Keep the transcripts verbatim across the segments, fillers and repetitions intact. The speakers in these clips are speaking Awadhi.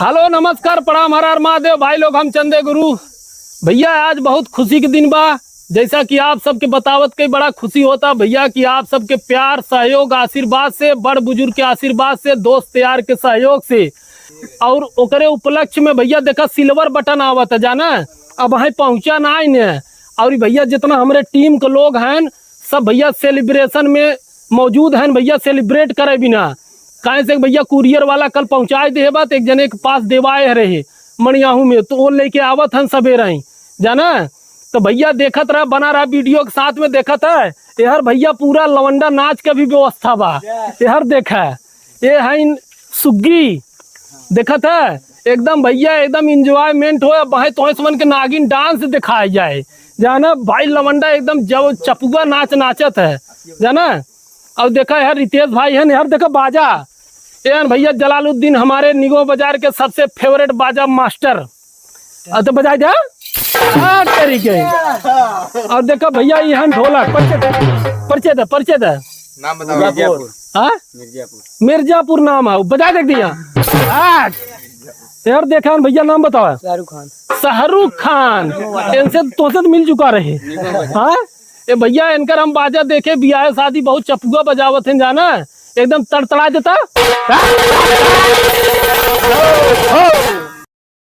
हेलो, नमस्कार, प्रणाम, हर हर महादेव। भाई लोग, हम चंदे गुरु। भइया, आज बहुत खुसी के दिन बा। जइसा कि आप सबके बतावत के बड़ा खुसी होता भइया, कि आप सबके प्यार, सहयोग, आशीर्वाद से, बड़ बुजुर्ग के आशीर्वाद से, दोस्त यार के सहयोग से, अउर ओकरे उपलक्ष्य में भइया देखा silver button आवत है, जाना, अबहीं पहुँचा नाहीं न। अउर भइया जितना हमरे team के लोग हैं, सब भइया celebration में मौजूद हैं भइया, celebrate करे बिना। काहे से भइया courier वाला कल पहुँचाए देहे बा, त एक जने के पास देवाए रहे मणियाहू में, त ओ लेके आवत हन सबेरे ही, जाना। त भइया देखत रहा, बना रहा video के साथ में, देखत है, एहर भइया पूरा लवंडा नाच के भी व्यवस्था बा। एहर देखा, ये है सुग्गी, देखत है, एकदम भइया एकदम enjoyment हो। अब भाई तोहे समन के नागिन dance दिखाए जाए, जाना भाई, लवंडा एकदम जब चपुआ नाच नाचत है, जाना। अब देखा यार, रितेश भाई है यार, देखा बाजा, एहन भइया जलालुद्दीन, हमारे निगो बाजार के सबसे favourite बाजा master। अब तो बजाए दे, हाँ, तेरी के। और देखा भइया, ये हैं ढोलक, परिचय दे, परिचय दे, परिचय दे। नाम बताओ। मिर्जापुर। हाँ? मिर्जापुर। मिर्जापुर नाम है, बजा दे दिया। हाँ। यार देखा भइया, नाम बताओ। शाहरुख खान। शाहरुख खान। इनसे तोसे तो मिल चुका रहे। हाँ। ए भइया, इनकर हम बाजा देखे, बियाह शादी बहुत चपुआ बजावत हैं, जाना, एकदम तड़तड़ा देता।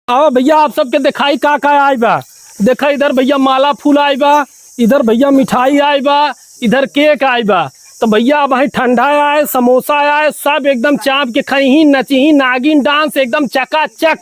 आओ भइया, आप सबके देखाई का का आइ बा। देखा, इधर भइया माला फूल आइ बा, इधर भइया मिठाई आइ बा, इधर cake आइ बा। तो भइया, अबहीं ठंडा आए, समोसा आए, सब एकदम चाप के खइहीं, नचिहीं, नागिन dance एकदम चकाचक।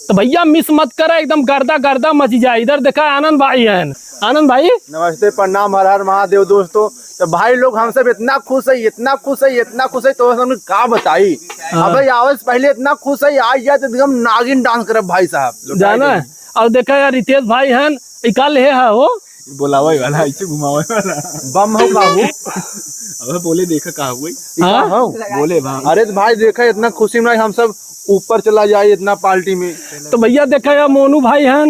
तो भइया, miss मत करा, एकदम गर्दा गर्दा मच जाए। इधर देखा, आनंद भाई हैं। आनंद भाई। नमस्ते, प्रणाम, हर हर महादेव दोस्तों। तो भाई लोग, हम सब इतना खुश है, इतना खुश है, इतना खुश है, तो हम का बताई। हाँ। अब भाई, आवे से पहले इतना खुश है, आज जाए तो एकदम नागिन dance करब भाई साहब। जाना, और देखा यार, रितेश भाई हैं, ई का लेहे है हो? बोलावे वाला, ऐसे घुमावे वाला। बम हो का हो? अबे बोले, देखा का हुई? हाँ? का हो? बोले भाई। अरे तो भाई, देखा, इतना खुशी में हम सब ऊपर चला जाए इतना party में। तो भइया, देखा यार, मोनू भाई हैं,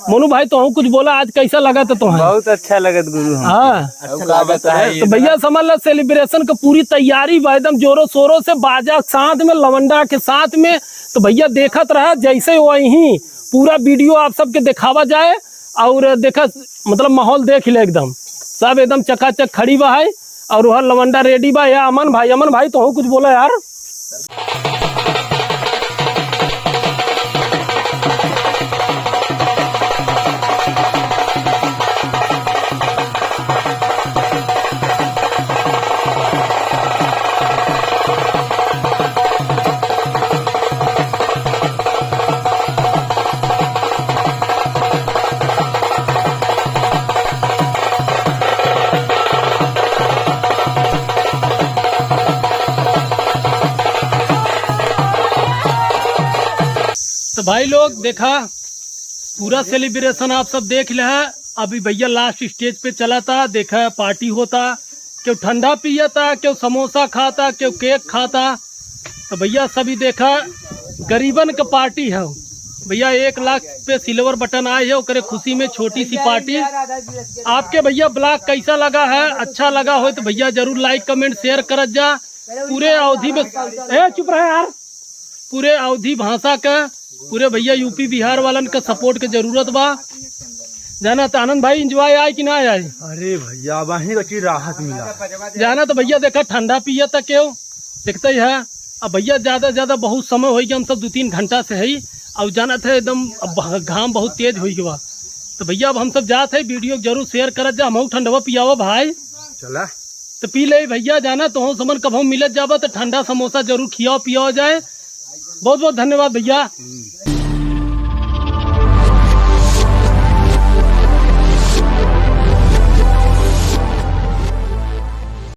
मोनू भाई, तोहू कुछ बोला, आज कैसा लगा था तोहरा? बहुत अच्छा लगत गुरु हम। हाँ। अच्छा अब का लागत है। बताई? तो भइया, समझ ला, celebration के पूरी तैयारी बा, एकदम जोरों शोरों से, बाजा के साथ में, लवंडा के साथ में। तो भइया, देखत रहा, जैसे वही पूरा video आप सबके देखावा जाए। और देखा, मतलब, माहौल देख ले, एकदम सब एकदम चकाचक खड़ी बा है। और वह लवंडा ready बा। या अमन भाई, अमन भाई, तोहू कुछ बोला यार। तो भाई लोग, देखा, पूरा celebration आप सब देख ले है। अभी भइया last stage पे चला था, देखा, party होता, केहू ठंडा पियता, केहू समोसा खाता, केहू cake खाता। तो भइया, सभी देखा, गरीबन का party है भइया। एक लाख पे silver button आए है, ओकरे खुशी में छोटी सी party। आपके भइया vlog कैसा लगा है, अच्छा लगा हो तो भइया जरूर like comment share करत जा। पूरे अवधी में, ए, चुप रहे यार। पूरे अवधी भाषा का, पूरे भइया यूपी बिहार वालन का support के जरूरत बा। जाना त आनंद भाई, enjoy आए कि ना आए? अरे भइया, अबहीं तक ही राहत मिला। जाना त भइया, देखा, ठंडा पियत केहू, देखते ही है। अब भइया, ज्यादा ज्यादा बहुत समय होइ गया, हम सब दो तीन घंटा से है, और जाना थे एकदम अब घाम बहुत तेज होइ गवा। तो भइया, अब हम सब जात है, video जरूर share करत जा, हमहू ठंडवा पियावा भाई। चला। तो पी ले भइया, जाना तोहू समन कबहू मिलत जाबा तो ठंडा समोसा जरूर खियावा पियावा जाए। बहुत बहुत धन्यवाद भइया।